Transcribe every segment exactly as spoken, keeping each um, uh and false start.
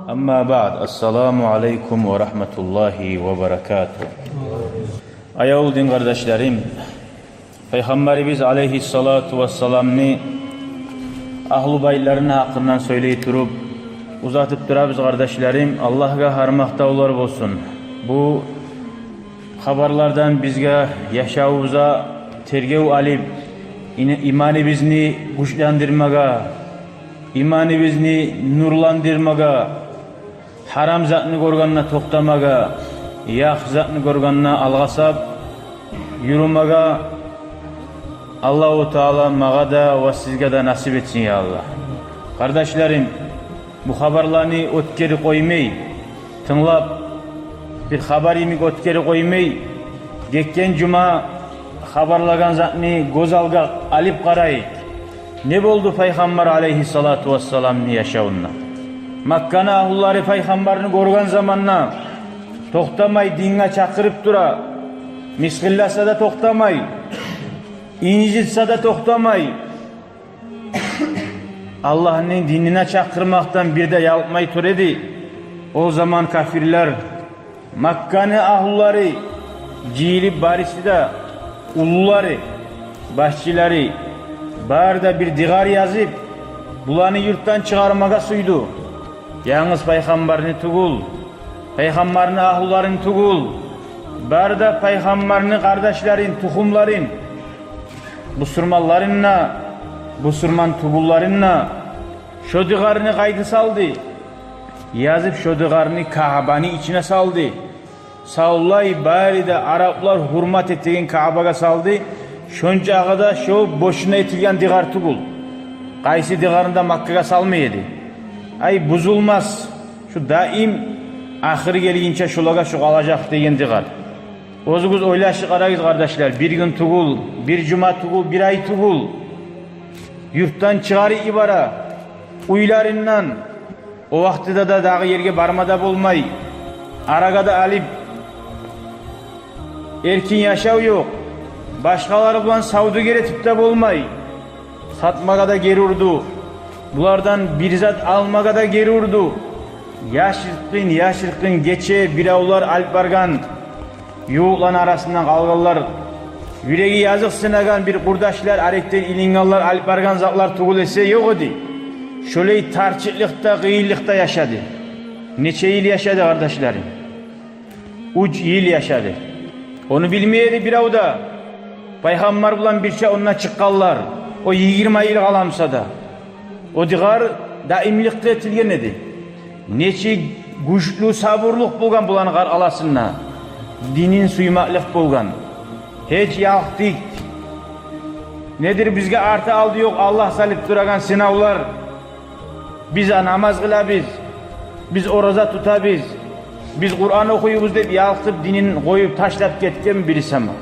Амма баъд, ассаламу алейкум ва рагьматуллагьи ва баракатугь. Аявлу дин къардашларым, Пайхаммарыбыз алейгьиссалату вассаламны агьлу байтларыны гьакъындан сёйлей туруп, узатып турабыз, къардашларым, Аллагьгъа гьар макътавлар болсун. Бу хабарлардан бизге, яшавубузгъа тергев алып, ин-, иманыбызны гючлендирмеге, иманыбызны нурландырмагъа, гьарам затны гёргенде токътамагъа, яхшы затны гёргенде алгъасап юрюмеге Аллагьу Таала магъа да ва сизге де насип этсин, я Аллагь. Къардашларым, бу хабарланы оьтгерип къоймай, тынглап, бир хабар йимик оьтгерип къоймай, гетген жума хабарлагъан затны гёз алгъа алып къарайыкъ. Не болду Пайхаммар алейгьиссалату вассаламны яшавунда? Макканы агьлулары Пайхаммарны гёрген заманда токътамай динге чакъырып тура, мысгъылласа да токътамай, инжитсе де токътамай, Аллагьны динине чакъырмакъдан бир де ялкъмай тура эди. Ол заман капирлер, Макканы агьлулары, жыйылып барысы да, уллулары, башчылары, бары да бир дыгъар язып, буланы юртдан чыгъармагъа сюйдю. Янгыз Пайхаммарны тюгюл, Пайхаммарны агьлуларын тюгюл, бары да Пайхаммарны къардашларын, тухумларын, бусурманларын да, бусурман тюгюллерин де. Шо дыгъарны къайда салды? Язып, шо дыгъарны Каабаны ичине салды. Савлай бары да араплар гьюрмат этеген Каабагъа салды. Шончакъы да шо бошуна этилген дыгъар тюгюл. Къайсы дыгъарны да Маккагъа салмай эди. Ай, бузулмас, шу даим ахыр гелгинче шолагъа шу къалажакъ деген дыгъар. Оьзюгюз ойлашып къарагъыз, къардашлар, бир гюн тюгюл, бир жума тюгюл, бир ай тюгюл, юртдан чыгъарып йибере, уьйлериндан, о вакътиде де дагъы ерге барма да болмай, арагъа да алып, эркин яшав ёкъ, башгъалар булан савдюгер этип де болмай, сатмагъа да гери урду, булардан бир зат алмагъа да гери урду. Яшыртгъын, яшыртгъын гече биревлер алып баргъан, ювукъланы арасындан къалгъанлар, юреги языкъсынагъан бир къурдашлар, арекден илингенлер алып баргъан затлар тюгюл эсе ёкъ эди. Шолай тарчыкълыкъда, къыйынлыкъда яшады. Нече йыл яшады, къардашларым? Уьч йыл яшады. Ону билмей эди бирев де. Пайхаммар булан бирче онда чыкъгъанлар, о йигирма йыл къаламса да, о дыгъар даимликге этилген эди. Нечик гючлю сабурлукъ болгъан буланы къаркъарасында, динин сюймеклик болгъан. Гьеч ялкъдыкъ. Недир бизге арты-алды ёкъ Аллагь салып турагъан сынавлар. Биз а намаз къылабыз, биз ораза тутабыз, биз Къуран охуйбуз деп ялкъдып, динин къоюп ташлап гетген бириси ама.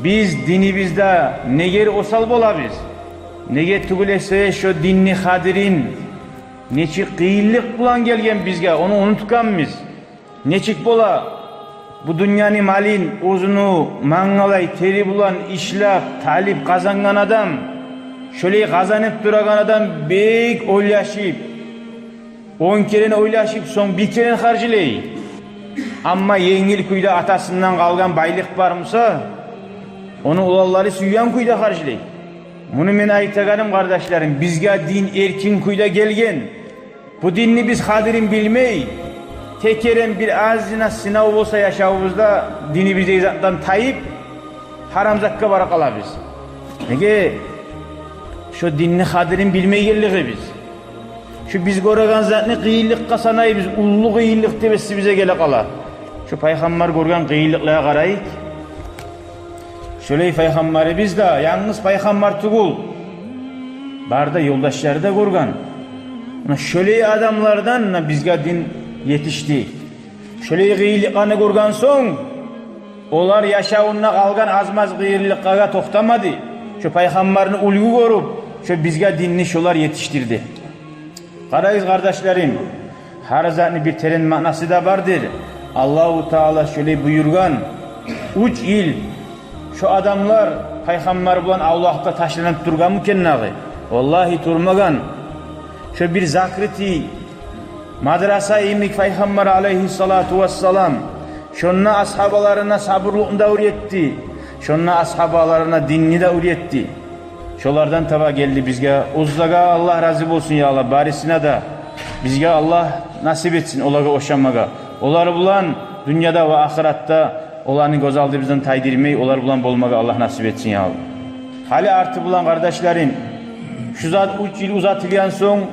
Биз динибизде неге осал болабыз? Неге тюгюл эсе шо динни къадирин, нечик къыйынлыкъ булан гелген бизге, ону унутгъанбыз. Нечик бола бу дюньяны малын оьзюню мангалай тери булан ишлеп, талып къазангъан адам, шолай къазанып турагъан адам бек ойлашып, он керен ойлашып, сонг бир керен харжлай. Амма енгил кюйде атасындан къалгъан байлыкъ бар буса, ону уланлары сюйген кюйде харжлай. Муну мен айтагъаным, къардашларым, бизге дин эркин кюйде гелген. Бу динни биз къадирин билмей, тек керен бир азгъына сынав болса яшавубузда, динибиздеги затдан тайып, гьарам затгъа барып къалабыз. Неге? Шо динни къадирин билмей гелдик биз. Шо биз гёреген затны къыйынлыкъгъа санайбыз, уллу къыйынлыкъ деп эсибизге геле къала. Шо Пайхаммар гёрген къыйынлыкълагъа къарайыкъ. Шолай Пайхаммарыбыз да, янгыз Пайхаммар тюгюл, бары да ёлдашлары да гёрген. Муна шолай адамлардан муна бизге дин етишди. Шолай къыйынлыкъланы гёрген сонг, олар яшавунда къалгъан аз-маз къыйынлыкълагъа токътамады. Шо Пайхаммарны уьлгю гёрюп, шо бизге динни шолар етишдирди. Къарагъыз, къардашларым, гьар затны бир терен маънасы да бардыр. Аллагьу Таала шолай буюргъан, уьч йыл шо адамлар Пайхаммар булан авлакъда ташланып тургъанмы экен дагъы? Валлагьи, турмагъан. Шо бир закрытый Мадраса йимик Пайхаммар алейгьиссалату вассалам шонда асгьабаларына сабурлукъну да уьйретди, шонда асгьабаларына динни де уьйретди. Шолардан таба гелди бизге. Оьзлеге Аллагь рази болсун, я Аллагь, барисине де. Бизге Аллагь насип этсин олагъа ошамагъа. Олар булан дюньяда ва ахыратда оланы гёз алдыбыздан тайдырмай, олар булан болмагъа Аллагь насип этсин, я Аллагь. Гьали арты булан, къардашларым, шу зат уьч йыл узатылгъан сонг,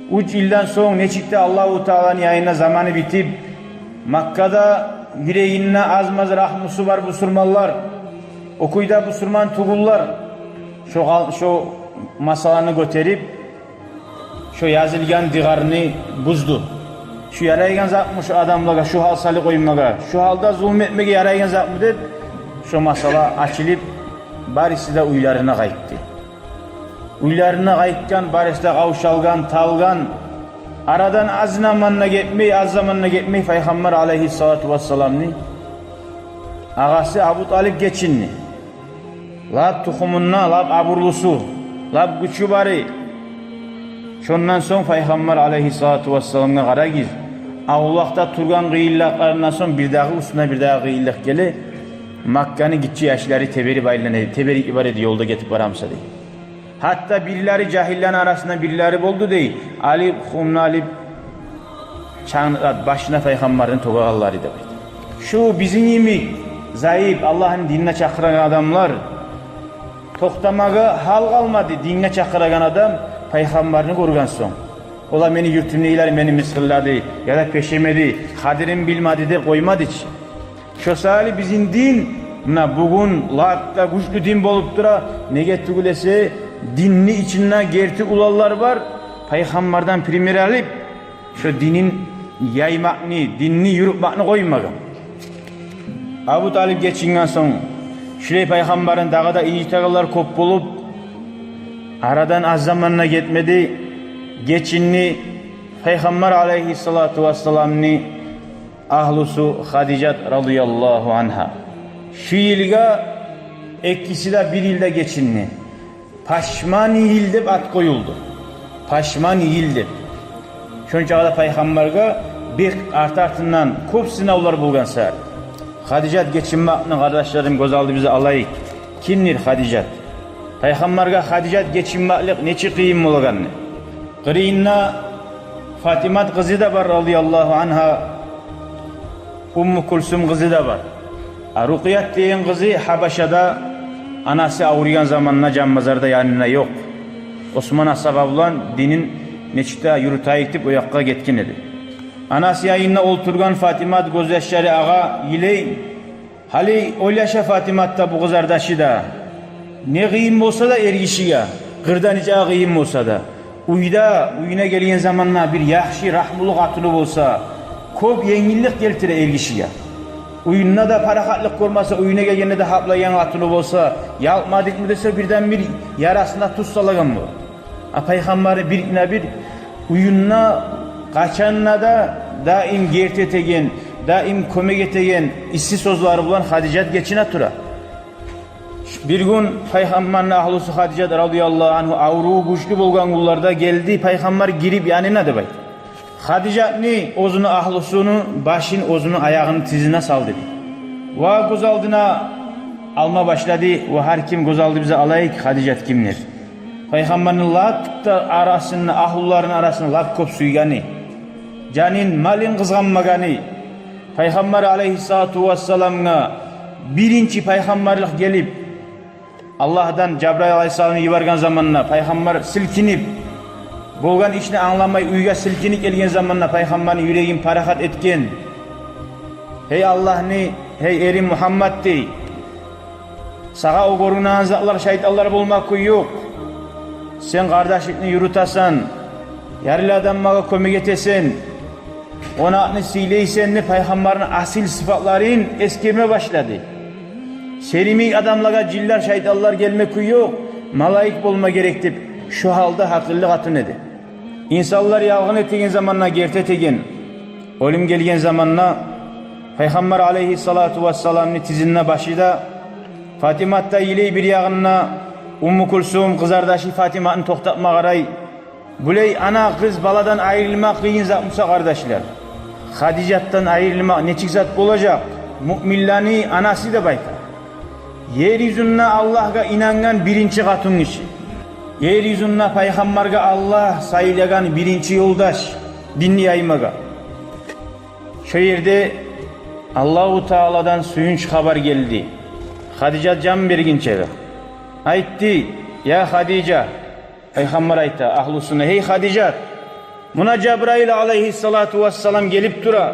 уьч йылдан сонг нечик де Аллагьу Тааланы янына заманы битип, Маккада юрегинде аз-маз рагьмусу бар бусурманлар, о кюйде бусурман тюгюллер, шо гьал-, шо масъаланы гётерип, шо язылгъан дыгъарны бузду. Шу ярайгъан затмы шу адамлагъа шу гьал салып къоймагъа, шу гьалда зулму этмеге ярайгъан затмы деп, шо масъала ачылып, бариси де уьйлерине къайтды. Уьйлерине къайтгъан, бариси де къавшалгъан, талгъан. Арадан аз заман да гетмей, аз заман да гетмей, Пайхаммар алейгьиссалату вассаламны агъасы Абу Талип гечинди. Лап тухумунда лап абурлусу, лап гючю бары. Шондан сонг Пайхаммар алейгьиссалату вассаламгъа къарагъыз, авлакъда тургъан къыйынлыкъларындан сонг бирдагъы уьстюне бирдагъы къыйынлыкъ геле. Макканы гиччи яшлары теберип айлана эди, теберип йибере эди, ёлда гетип бара буса дей. Гьатта бирлери жагьиллени арасында бирлери болду дей, алып, хумну алып, чанг-, башына Пайхаммарны тёгегенлери де бар. Шу бизин йимик зайып, Аллагьны динине чакъырагъан адамлар токътамагъа гьал къалмады, динге чакъырагъан адам Пайхаммарны гёрген сонг. Олар мени юртумдагъылар мени мысгъыллады, яда пешемеди, къадирин билмеди деп къоймады чы. Шо саялы бизин дин, муна, бугюн лап да гючлю дин болуп тура. Неге тюгюл эсе, динни ичинде герти уланлар бар, Пайхаммардан пример алып, шо динин яймакъны, динни юрютмекни къоймагъан. Абу Талип гечинген сонг, шулай Пайхаммарны дагъы да инжитегенлер кёп болуп, арадан аз заман да гетмеди, гечинди Пайхаммар алейгьиссалату вассаламны агьлюсю Хадижат радияллагьу ангьа. Шу йылгъа экиси де бир йылда гечинди. Пашман йыл деп ат къоюлду. Пашман йыл деп. Шончагъа да Пайхаммаргъа бек арт-артындан кёп сынавлар болгъан саялы. Хадижат гечинмекни, къардашларым, гёз алдыбызгъа алайыкъ. Кимдир Хадижат? Пайхаммаргъа Хадижат гечинмеклик нечик къыйын болгъанны. Къырыйында Фатимат къызы да бар, радияллагьу ангьа, Умму Кулсум къызы да бар. А Рукъият деген къызы Гьабашада, анасы авруйгъан заманда Жан базарда янында ёкъ. Осман асгьаба булан динин нечик де юрютейик деп о якъгъа гетген эди. Анасы янында олтургъан, Фатимат гёзьяшлары агъа, йылай. Гьали ойлаша Фатимат да, бу къызардашы да. Не къыйын болса да эргишиге, къырдан ичагъа къыйын болса да, уьйде, уьюне гелген заманда бир яхшы, рагьмулу къатыны болса, кёп енгиллик гелтире эргишиге. Уьюнде де парахатлыкъ гёрмесе, уьюне гелгенде де гьаплагъан къатыны болса, ялкъмадыкъмы десе, бирден бир ярасына туз салагъан бола. А Пайхаммарны бир гине бир уьюнде къачан да даим герти этеген, даим кёмек этеген исси сёзлери булан Хадижат гечине тура. Бир гюн Пайхаммарны агьлюсю Хадижат радияллагьу ангьа авруву гючлю болгъан гюнлерде гелди, Пайхаммар гирип янына деп айта. Хадижатны, оьзюню агьлюсюню башын оьзюню аягъыны тизине салды. Ва гёз алдына алма башлады, ва гьар ким гёз алдыбызгъа алайыкъ, Хадижат кимдир? Пайхаммарны лап да арасында, агьлюлерини арасында лап кёп сюйгени, жанын, малын къызгъанмагъаны. Пайхаммар алейгьиссалату вассаламгъа биринчи пайхаммарлыкъ гелип, Аллагьдан Жабрайыл алейгьиссаламны йиберген заманда Пайхаммар силкинип, болгъан ишни англамай, уьйге силкинип гелген заманда Пайхаммарны юрегин парахат этген. Гьей Аллагьны, гьей эрим Мугьаммад, дей, сагъа о гёрюнеген затлар шайтанлар болма кюй ёкъ. Сен къардашлыкъны юрютесен, ярлы адамлагъа кёмек этесен, къонакъны сыйлайсан деп, Пайхаммарны асил сыпатларын эсгерме башлады. Сени йимик адамлагъа жинлер, шайтанлар гелме кюй ёкъ, малайик болма герек деп, шо гьалда гьакъыллы къатын эди. Инсанлар ялгъан этеген заманда герти этеген, оьлюм гелген заманда Пайхаммар алейгьиссалату вассаламны тизинде башы да, Фатимат да йылай бир ягъында, Умму Кулсум, къызардашы Фатиматны токътатма къарай. Булай ана, къыз, баладан айрылмакъ къыйын зат буса, къардашлар, Хадижатдан айрылмакъ нечик зат болажакъ? Муъминлени анасы деп айта. Ер юзюнде Аллагьгъа инангъан биринчи къатынгиши. Ер юзюнде Пайхаммаргъа Аллагь сайлагъан биринчи ёлдаш динни яймагъа. Шо ерде Аллагьу Тааладан сююнч хабар гелди. Хадижат жан бергинчеге айтды: «Я Хадижа», Пайхаммар айта агьлюсюне: «Гьей Хадижат, муна Жабраил алайгьиссалату вассалам гелип тура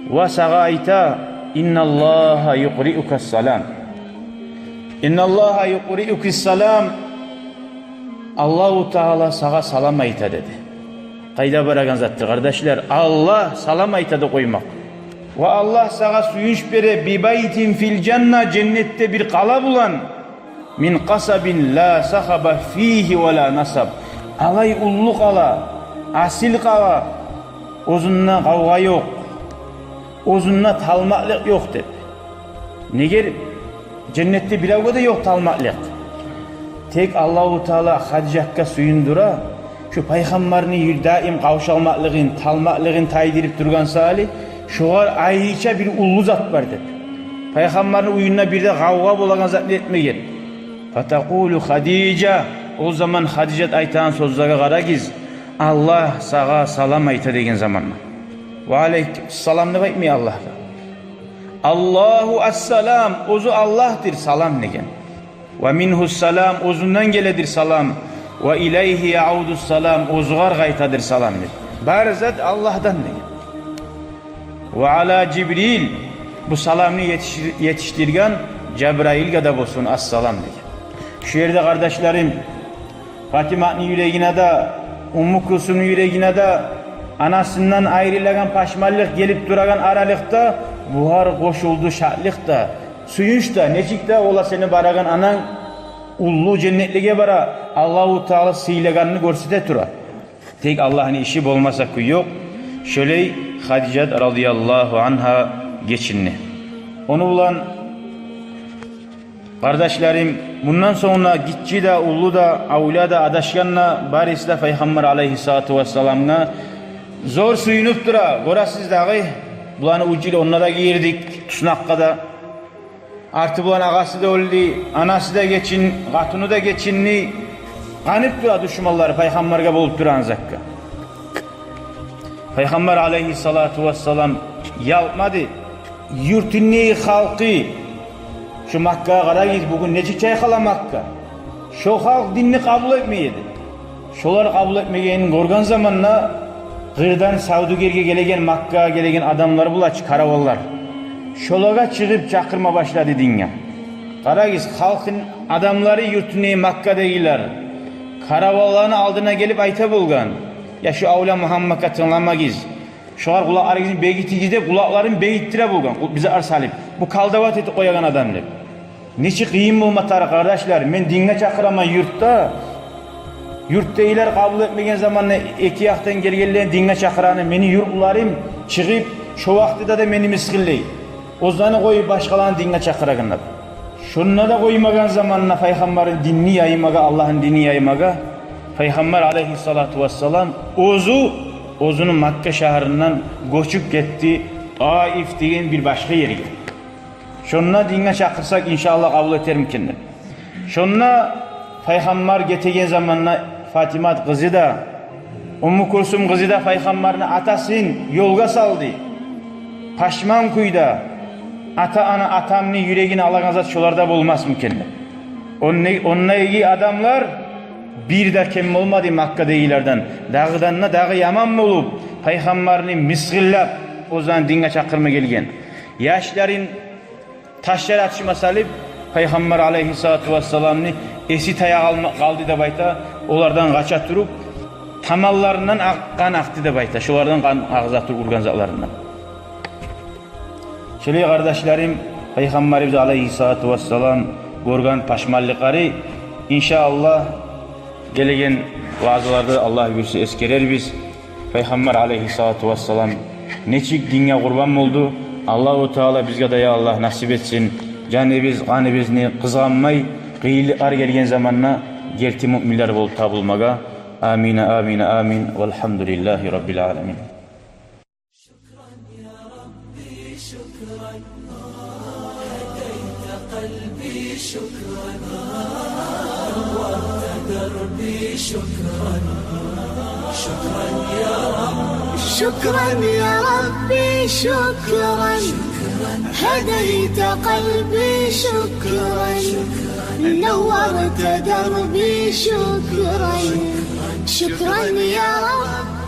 ва сагъа айта: „Инналлагьа юкъриукас-салам. Инналлагьа юкъриукис-салам“. Аллагьу Таала сагъа салам айта», — деди. Къайда барагъан затдыр, къардашлар? Аллагь салам айта деп къоймакъ. «Ва Аллагь сагъа сююнч бере: бибайтин фил жанна, женнетде бир къала булан, мин къасабин ла сахаба фигьи ва ла насаб. Алай уллу къала, асил къала, оьзюнде къавгъа ёкъ, оьзюнде талмакълыкъ ёкъ», — деп. Неге? Женнетде биревге де ёкъ талмакълыкъ. Тек Аллагьу Таала Хадижатгъа сююндюре, шу Пайхаммарны даим къавшалмакълыгъын, талмакълыгъын тайдырып тургъан саялы, шогъар айрыча бир уллу зат бар деп. Пайхаммарны уьюнде бир де къавгъа болагъан затны этмеген. «Фатакъулу Хадижа», о заман Хадижат айтагъан сёзлеге къарагъыз: «Аллагь сагъа салам айта», — деген заманда. «Ва алайкум салам» деп айтмай Аллагьгъа. «Аллагьу ас-салам», оьзю Аллагьдыр салам деген. «Ва мингьус-салам», оьзюнден геледир салам. «Ва илайгьи яудус-салам», оьзюгер къайтадыр салам деген. Бары зат Аллагьдан деген. «Ва ала Жибрил», бу саламны етиш-, етишдирген Жабраилге де болсун ас-салам деген. Шу ерде, къардашларым, Фатиматны юрегине де, Умму Кулсумну юрегине де анасындан айрылагъан пашманлыкъ гелип турагъан аралыкъда бугъар къошулду шатлыкъ да, сююнч де. Нечик де ола, сени барагъан ананг уллу женнетлиге бара, Аллагьу Таала сыйлагъанны гёрсете тура. Тек Аллагьны иши, болмаса кюй ёкъ. Шолай Хадижат радияллагьу ангьа гечинди. Ону булан, къардашларым, мундан сонг да гиччи де, уллу да, авлия да, адашгъан да, барысы да Пайхаммар алайгьиссалату вассаламгъа зор сююнюп тура. Гёресиз дагъы, буланы уьч йыл онда да гийирдик, туснакъгъа да. Арты булан агъасы да оьлдю, анасы да гечин-, къатыны да гечинди. Къанып тура душманлары Пайхаммаргъа болуп турагъан затгъа. Пайхаммар алайгьиссалату вассалам ялкъмады. Юртундагъы халкъы, шу Маккагъа къарагъыз, бугюн нечик чайкъала Макка. Шо халкъ динни къабул этмей эди. Шолар къабул этмегенин гёрген заманда, къырдан савдюгерге гелеген, Маккагъа гелеген адамлар бола чы, караванлар. Шолагъа чыгъып чакъырма башлады динге. Къарагъыз, халкъны адамлары, юртундагъы Маккадагъылар караванланы алдына гелип айта болгъан: «Я шу авлия Мугьаммадгъа тынгламагъыз. Шогъар къулакъларыгъызны бегитигиз», — деп, къулакъларын бегитдире болгъан, къу-, бизагъар салып. «Бу колдовать этип къоягъан адам», — деп. Нечик къыйын болма тарыкъ, къардашлар. Мен динге чакъыраман юртда. Юртдагъылар къабул этмеген заманда эки якъдан гелгенлени динге чакъырагъаны, мени юртлуларым чыгъып, шо вакътиде де мени мысгъыллай. Оьзлени къоюп, башгъаланы динге чакъырагъанлар. Шонда да къоймагъан заманда Пайхаммарны динни яймагъа, Аллагьны динни яймагъа, Пайхаммар алайгьиссалату вассалам оьзю, оьзюню Макка шагьарындан гёчюп гетди Таиф деген бир башгъа ерге. Шонда динге чакъырсакъ, иншааллагь, къабул этермикен деп. Шонда Пайхаммар гетеген заманда Фатимат къызы да, Умму Кулсум къызы да Пайхаммарны атасын ёлгъа салды. Пашман кюйде: «Ата-ана, атамны юрегин алагъан зат шоларда болмасмикен?» — деп. Онда-, ондагъы адамлар бир де кем болмады Маккадагъылардан. Дагъыдан да дагъы яман болуп, Пайхаммарны мысгъыллап, оьзлени динге чакъырма гелген. Яшларын ташлар атышма салып, Пайхаммар алайгьиссалату вассаламны эси тая къалма-, къалды деп айта, олардан къача туруп, таманларындан акъ-, къан акъды деп айта, шолардан къан агъыза туруп ургъан затларындан. Шолай, къардашларым, Пайхаммарыбыз алайгьиссалату вассалам гёрген пашманлыкълары, иншааллагь, гелеген ваазларда, Аллагь буюрса, эсгерербиз. Пайхаммар алайгьиссалату вассалам нечик динге къурбан болду. Аллагьу Таала бизге де, я Аллагь, насип этсин, жаныбыз, къаныбызны къызгъанмай, къыйынлыкълар гелген заманда герти муъминлер болуп табылмагъа. آمين، آمين، آمين، والحمد لله رب العالمين. شكرا يا ربي، شكرا. هديت قلبي، شكرا. نورت دربي، شكرا. شكرا يا رب.